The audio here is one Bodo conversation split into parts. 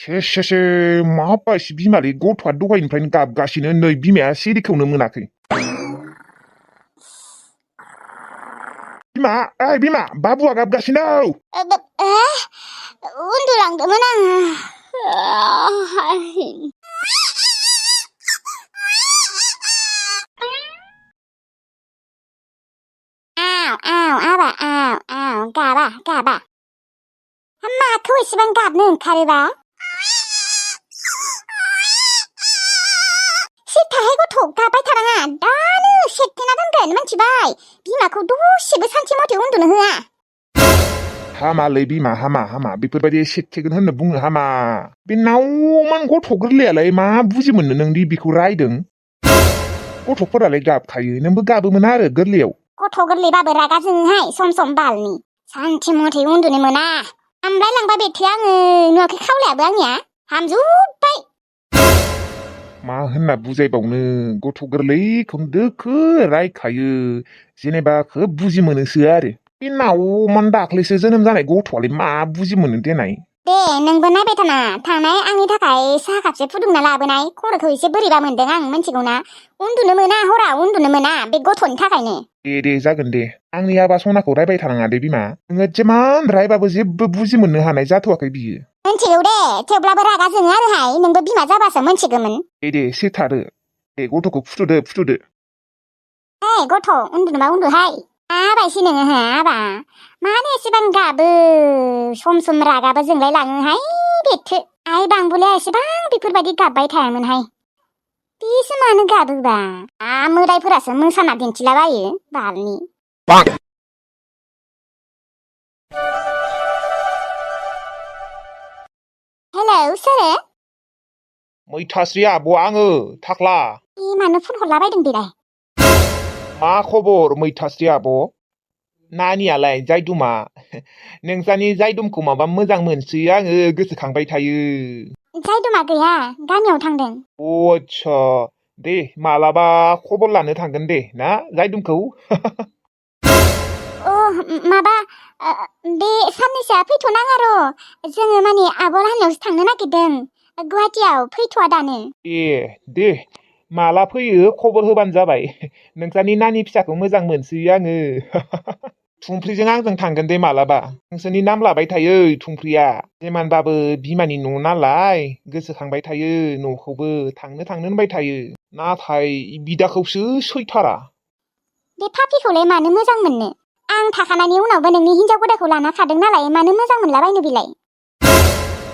से माबायदि बिमालै गथ'आ दहायनिफ्रायनो गाबगासिनो नै बिमाया सिरिखौनो मोनाखै। बिमा ओइ बिमा बाबुआ गाबगासिनो। उन्दुलांदोंमोन आङो। आबा गाबा माखौ एसेबां गाबनो ओंखारोबा? सिथाहाय गथ' गाबबाय थानाङा दानो सेरथेना दोनगोन मिथिबाय बिमाखौ दसेबो सानसे मथे उन्दुनो होआ। हामालै बिमा हामा बेफोरबायदि सेथेगोन होननो बुंनो हामा। बे नावमान गथ' गोरलैयालाय मा बुजि मोननो नोंदि बेखौ रायदों। गथ'फोरालाय गाबखायो नोंबो गाबोमोन आरो गोरलैयाव। गथ' गोरलैबाबो रागा जोङोहाय सम बालनि सानसे मथे उन्दुनो मोना। आमलाय लांबाय बेथो आङो नुवाखै खावलायाबो आंनिया हामजोब्बाय। मा होनना बुजायबावनो गथ' गोरलैखौनो दोखो रायखायो जेनेबा खोब बुजि मोनोसो आरो। बे नावमान दाख्लैसो जोनोम जानाय गथ'आलाय मा बुजि मोनो देनाय। दे नोंबो नायबाय थाना थांनाय आंनि थाखाय साहा कापसे फुदुंना लाबोनाय खर'खौ एसे बोरैबा मोनदों आं मिथिगौना। उन्दुनो मोना हराव उन्दुनो मोना बे गथ'नि थाखायनो। दे जागोन दे आंनि आबा सनाखौ रायबाय थानाङा दे बिमा। नोङो जेमान रायबाबो जेबो बुजि मोननो हानाय जाथ'वाखै बियो। मिथिगौ दे थेवब्लाबो रागा जोङो आरोहाय नोंबो बिमा जाबासो मिथिगौमोन। दे सिथारो दे गथ'खौ फुथुदो। हे गथ' उन्दुनोबा उन्दुहाय माबायसि नोङो हो आबा मानो एसेबां गाबो सम रागाबो जोंलाय लाङोहाय बेथो। आइ बांबुलाया एसेबां बेफोरबायदि गाबबाय थायामोनहाय। बिसो मानो गाबोबा मोदायफोरासो मोसाना दिन्थिलाबायो बालनि। हेलौ सोरो? मैथास्रि आब' आङो थाख्ला। मानो फन हरलाबायदों बेलाय? मा खबर मैथास्रि आब'? नानियालाय जायदुमा नोंसानि जायदुमखौ माबा मोजां मोनसोयो आङो गोसोखांबाय थायो। जायदुमा गैया गामियाव थांदों। आच्छा दे मालाबा खबर लानो थांगोन दे ना जायदुमखौ। माबा बे साननैसोआ फैथ'नाङा र' जोङो माने आब' लाहानियावसो थांनो नागिरदों गुवाहाटियाव फैथ'आ दानो। दे माला फैयो खबर होबानो जाबाय। नोंसानि नानि फिसाखौ मोजां मोनसोयो आङो। थुमफ्रिजों आंजों थांगोन दे मालाबा। नोंसोरनि नाम लाबाय थायो थुमफ्रिया जेमानबाबो बिमानि न' नालाय गोसोखांबाय थायो न'खौबो थांनो होनबाय थायो। नाथाय बिदाखौसो सैथारा। बे पापिखौलाय मानो मोजां मोननो? आं थाखानायनि उनावबो नोंनि हिनजाव गोदानखौ लाना खादों नालाय मानो मोजां मोनलाबायनो बेलाय?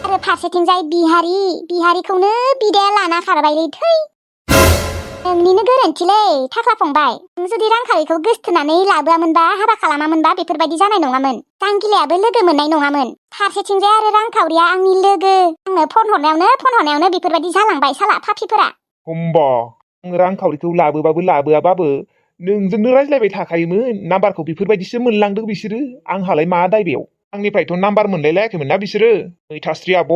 आरो फारसेथिंजाय बिहारिखौनो बिदाया लाना खारबायलै थै। नोंनिनो गोरोन्थिलै थाख्ला फंबाय। नों जुदि रांखावरिखौ गोसथोनानै लाबोआमोनबा हाबा खालामामोनबा बेफोरबायदि जानाय नङामोन। जांगिलायाबो लोगो मोननाय नङामोन। फारसेथिंजाय आरो रांखावरिया आंनि लोगो आंनो फन हरनायावनो बेफोरबायदि जालांबाय साला पापिफोरा। होमबा आं रांखावरिखौ लाबोबाबो लाबोआबाबो नोंजोंनो रायज्लायबाय थाखायोमोन। नाम्बारखौ बेफोरबायदिसो मोनलांदों बिसोरो। आंहालाय मा दाय बेयाव? आंनिफ्रायथ' नाम्बार मोनलायलायाखैमोन ना बिसोरो मैथास्रि आब'।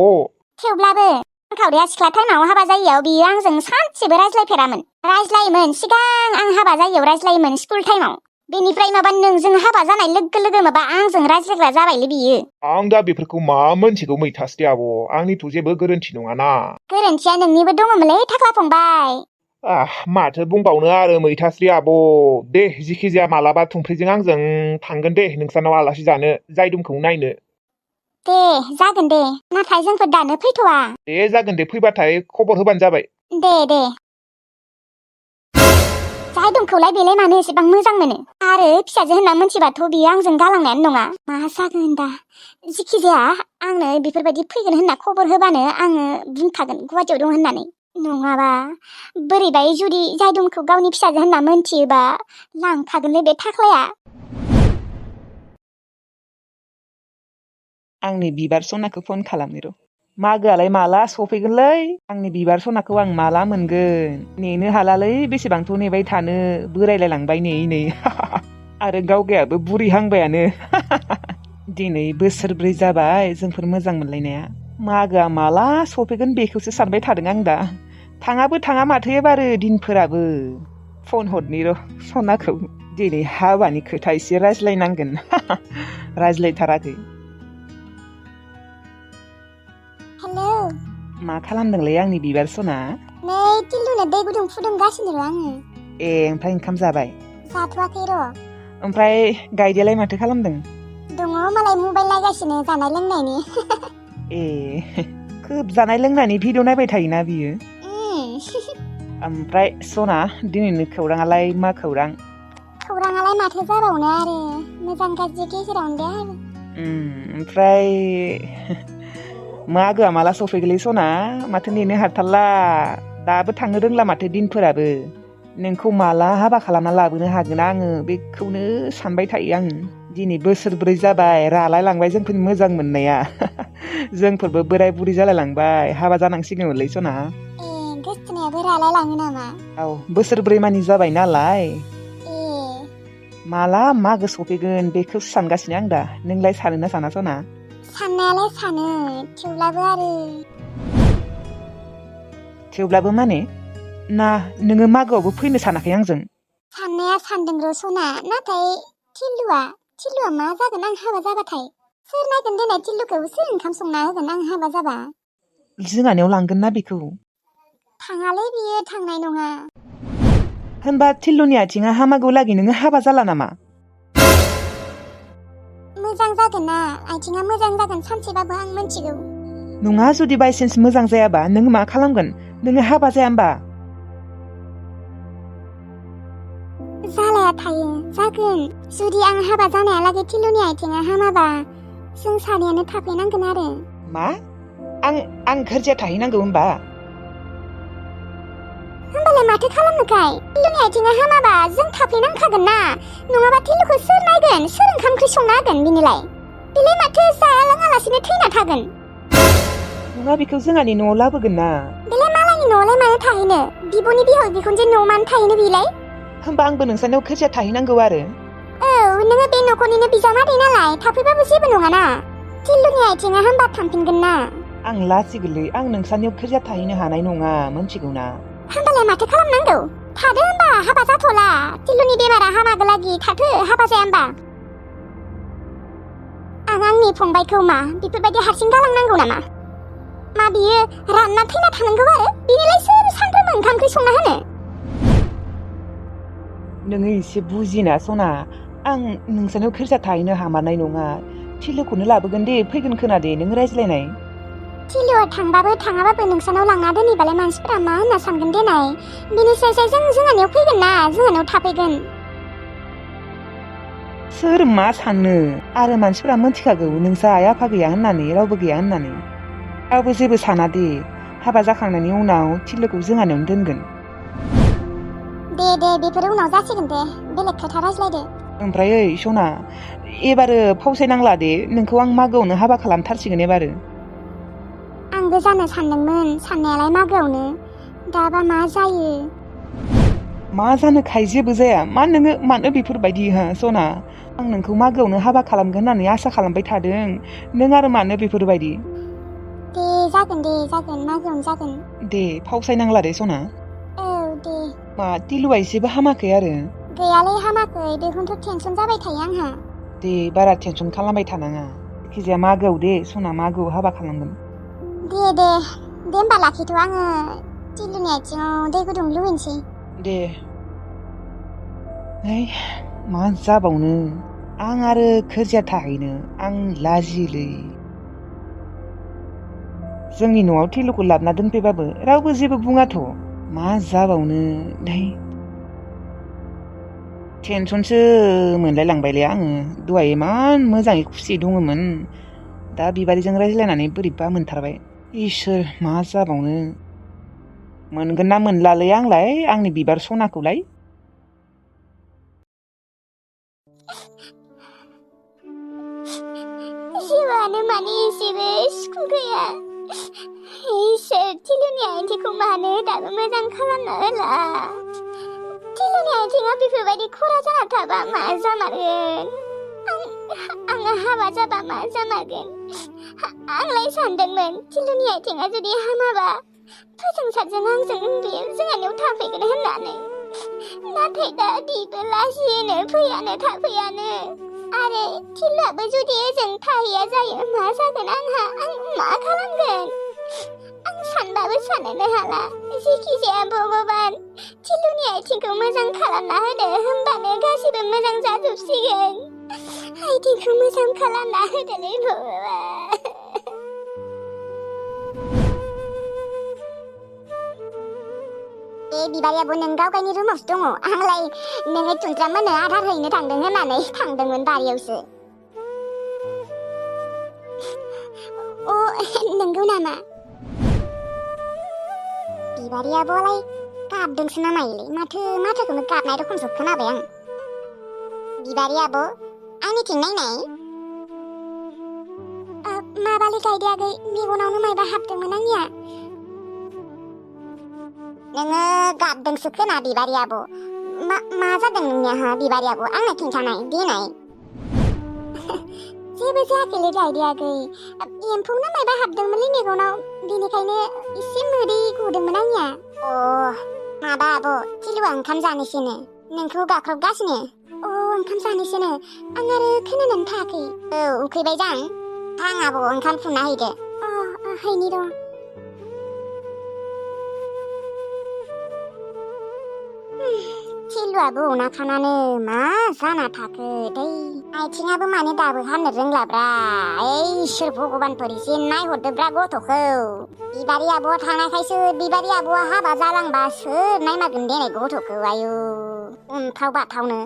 थेवब्लाबो रांखावरिया सिख्ला टाइमाव हाबा जायैयाव बियो आंजों सानसेबो रायज्लायफेरामोन। रायज्लायोमोन सिगां आं हाबा जायैयाव रायज्लायोमोन स्कुल टाइमाव। बेनिफ्राय माबा नोंजों हाबा जानाय लोगो माबा आंजों रायज्लायग्रा जाबायलै बियो। आं दा बेफोरखौ मा मोनथिगौ मैथास्रि आब'। आंनिथ' जेबो गोरोन्थि नङाना। गोरोन्थिया नोंनिबो दङमोनलै थाख्ला फंबाय। माथो बुंबावनो आरो मैथास्रि आब'। दे जिखि जाया मालाबा थुमफ्रिजों आंजों थांगोन दे नोंसानाव आलासि जानो जायदुमखौ नायनो। दे जागोन दे नाथाय जोंफोर दानो फैथ'आ। दे जागोन दे फैबाथाय खबर होबानो जाबाय। दे जायदुमखौलाय बेलाय मानो एसेबां मोजां मोनो? आरो फिसाजो होनना मोनथिबाथ' बियो आंजों गालांनायानो नङा। मा जागोन दा? जिखि जाया आंनो बेफोरबायदि फैगोन होनना खबर होबानो आङो बुंखागोन गुवाहाटियाव दं होननानै। नङाबा बोरैबाय जुदि जायदुमखौ गावनि फिसाजो होनना मोनथियोबा लांखागोनलै बे थाख्लाया। आंनि बिबार सनाखौ फन खालामनो र'। मागोआलाय माला सफैगोनलै? आंनि बिबार सनाखौ आं माला मोनगोन? नेनो हालालै बेसेबांथ' नेबाय थानो बोरायलाय लांबाय नै। आरो गावगायाबो बुरिहांबायानो। दिनै बोसोरब्रै जाबाय जोंफोर मोजां मोनलायनाया। मागोआ माला सफैगोन बेखौसो सानबाय थादों आं दा। थाङाबो थाङा माथो एबारो दिनफोराबो। फन हरनि र' सनाखौ दिनै हाबानि खोथा एसे रायज्लायनांगोन। रायज्लायथाराखै। हेलौ मा खालामदोंलै आंनि बिबार सना? नै टिल्लुनो दै गुदुं फुदुंगासिनो र' आङो। ए ओमफ्राय ओंखाम जाबाय? जाथ'वाखै र'। ओमफ्राय गायदेलाय माथो खालामदों? दङ मालाय मबाइल नायगासिनो जानाय लोंनायनि। ए खोब जानाय लोंनायनि भिडिअ नायबाय थायोना बियो? ओमफ्राय सना दिनैनि खौराङालाय मा खौरां? खौराङालाय माथो जाबावनो आरो मोजां गाज्रि गेजेरावनो दे आरो। ओमफ्राय मागोआ माला सफैगोनलै सना? माथो नेनो हाथारला दाबो थांनो रोंला माथो दिनफोराबो। नोंखौ माला हाबा खालामना लाबोनो हागोन आङो बेखौनो सानबाय थायो आं। दिनै बोसोरब्रै जाबाय रालाय लांबाय जोंफोरनि मोजां मोननाया। जोंफोरबो बोराय बुरि जालाय लांबाय हाबा जानांसिगोनलै सना। ए गोसथोनायाबो रालाय लाङो नामा? औ बोसोरब्रै मानि जाबाय नालाय। ए माला मागो सफैगोन बेखौ सानगासिनो आं दा। नोंलाय सानोना साना सना? साननायालाय सानो थेवब्लाबो आरो। थेवब्लाबो माने? ना नोङो मागोआवबो फैनो सानाखै आंजों? साननाया सानदों र' सना नाथाय टिल्लुआ मा जागोन आं हाबा जाबाथाय? सोर नायगोन देनाय टिल्लुखौ सोर ओंखाम संना होगोन आं हाबा जाबा? जोंहानियाव लांगोन ना बेखौ? थाङालै बियो थांनाय नङा। होनबा टिल्लुनि आथिङा हामागौ लागै नोङो हाबा जाला नामा? मोजां जागोन ना आथिङा मोजां जागोन सानसेबाबो आं मिथिगौ। नङा जुदि बायसान्स मोजां जायाबा नोङो मा खालामगोन? नोङो हाबा जाया होमबा? जालाया थायो जागोन जुदि आं हाबा जानायालागै टिल्लुनि आथिङा हामाबा जों सानैयानो थाफैनांगोन आरो। मा? आं गोरजिया थाहैनांगौ होमबा? होमबालाय माथो खालामनोखाय? टिल्लुनि आथिङा हामाबा जों थाफैनांखागोन ना नङाबा टिल्लुखौ सोर नायगोन सोर ओंखाम ओंख्रि संना होगोन बिनिलाय? बिलाय माथो जाया लोङालासिनो थैना थागोन? नङा बेखौ जोंहानि न'आव लाबोगोन ना। बिलाय मालायनि न'आवलाय मानो थाहैनो? बिब'नि बिहाव बिखुनजो न'आव मानो थाहैनो बिलाय? होमबा आंबो नोंसानियाव गोरजिया थाहैनांगौ आरो? औ नोङो बे न'खरनिनो बिजामादै नालाय थाफैबाबो जेबो नङाना। टिल्लुनि आथिङा हामबा थांफिनगोन ना। आं लाजिगोलै आं नोंसानियाव गोरजिया थाहैनो हानाय नङा मोनथिगौ ना। होमबालाय माथो खालामनांगौ? थादो होमबा हाबा जाथ'ला टिल्लुनि बेमारा हामागोलागि थाथो हाबा जाया होमबा। आं आंनि फंबायखौ मा बेफोरबायदि हारसिं गालांनांगौ नामा? मा बियो रानना थैना थानांगौ आरो बिनिलाय सोर सानफ्रोमबो ओंखाम ओंख्रि संना होनो? नोङो एसे बुजिना सना आं नोंसानियाव गोरजिया थाहैनो हामारनाय नङा। टिल्लुखौनो लाबोगोन दे फैगोन खोनादे नों रायज्लायनाय। टिल्लुआ थांबाबो थाङाबाबो नोंसानाव लांना दोनैबालाय मानसिफोरा मा होनना सानगोन देनाय? बिनिसाय जों जोंहानियाव फैगोन ना जोंहानियाव थाफैगोन। सोर मा सानो आरो मानसिफोरा मोनथिखागौ नोंसा आइ आफा गैया होननानै रावबो गैया होननानै। रावबो जेबो साना दे हाबा जाखांनायनि उनाव टिल्लुखौ जोंहानियावनो दोनगोन। दे बेफोर उनाव जासिगोन दे बेलेग खोथा रायज्लायदो। ओमफ्राय ओइ सना एबारो फावसायनांला दे नोंखौ आं मागोआवनो हाबा खालामथारसिगोन एबारो। आंबो जानो सानदोंमोन साननायालाय मागोआवनो दाबा मा जायो। मा जानोखाय जेबो जाया मा नोङो मानो बेफोरबायदि सना आं नोंखौ मागोआवनो हाबा खालामगोन होननानै आसा खालामबाय थादों नों आरो मानो बेफोरबायदि? दे जागोन मागोआवनो जागोन। दे फावसायनांला दे सना। औ दे। मा टिल्लुआ एसेबो हामाखै आरो? गैयालै हामाखै बेखौनोथ' टेनसन जाबाय थायो आंहा। दे बारा टेनसन खालामबाय थानाङा जायखिजाया मागोआव दे सना मागोआव हाबा खालामगोन। दे होमबा लाखिथ' आङो टिल्लुनि आथिङाव दै गुदुं लुहैनोसै। दे मा जाबावनो आं आरो गोरजिया थाहैनो आं लाजियोलै। जोंनि न'आव टिल्लुखौ लाबोना दोनफैबाबो रावबो जेबो बुङाथ' मा जाबावनो टेनसनसो मोनलाय लांबायलै आङो दहाय इमान मोजाङै खुसियै दङमोन दा बिबारिजों रायज्लायनानै बोरैबा मोनथारबाय। इसोर मा जाबावनो मोनगोन ना मोनलालै आंलाय आंनि बिबार सनाखौलाय। जिउआनो माने एसेबो सुखु गैया। इसोर टिल्लुनि आथिंखौ मानो दाबो मोजां खालामना होला? टिल्लुनि आथिङा बेफोरबायदि खरा जाना थाबा मा जामारगोन? आङो हाबा जाबा मा जामारगोन? आंलाय सानदोंमोन टिल्लुनि आथिङा जुदि हामाबा फोजोंसारजों आंजों उन्दैयाव जोंहानियाव थाफैगोन होननानै। नाथाय दा बिबो लाजियोनो फैयानो थाफैयानो। आरो टिल्लुआबो जुदि ओजों थाहैया जायो मा जागोन आंहा? आं मा खालामगोन? आं सानबाबो साननोनो हाला जेखि जाया भगबान थिलुनि आथिंखौ मोजां खालामना होदो होमबानो गासिबो मोजां जाजोबसिगोन आथिंखौ मोजां खालामना होदोलै भगबान बिबारियाबो नों गावगायनि रुमावसो दङ आंलाय नोङो थुनज्रामोननो आदार हैनो थांदों होननानै थांदोंमोन बारियावसो अ नंगौ नामा बिबारियाबोलाय गाबदोंसो ना मायोलै माथोखौनो गाबनाय रखमसो खोनाबाय आं बिबारियाबो आंनिथिं नायनाय माबालै गायदे आगै मेगनावनो मायबा हाबदोंमोन आंनिया नोङो गाबदोंसो खोना बिबारियाबो मा जादों नोंनिया बिबारियाबो आंनो खिन्थानाय देनाय जेबो जायाखैलै गायदे आगै एम्फौ ना मायबा हाबदोंमोनलै मेगनाव बेनिखायनो एसे मोदै गदोंमोन आंनिया माबा आब' थिलुआ ओंखाम जानोसोनो नोंखौ गाख्रबगासिनो ओंखाम जानोसोनो आं आरो खोनानानै थायाखै उखैबाय जां थां आब' ओंखाम खुरना हैदो हैनि र' थिलुआबो अनाखानानो मा जाना थाखो दै आथिङाबो मानो दाबो हामनो रोंलाब्रा इसोर भगबानफोर एसे नायहरदोब्रा गथ'खौ बिबारि आब'आ थानायखायसो बिबारि आब'आ हाबा जालांबा सोर नायमारगोन देनाय गथ'खौ आयु उनफ्राव बाथावनो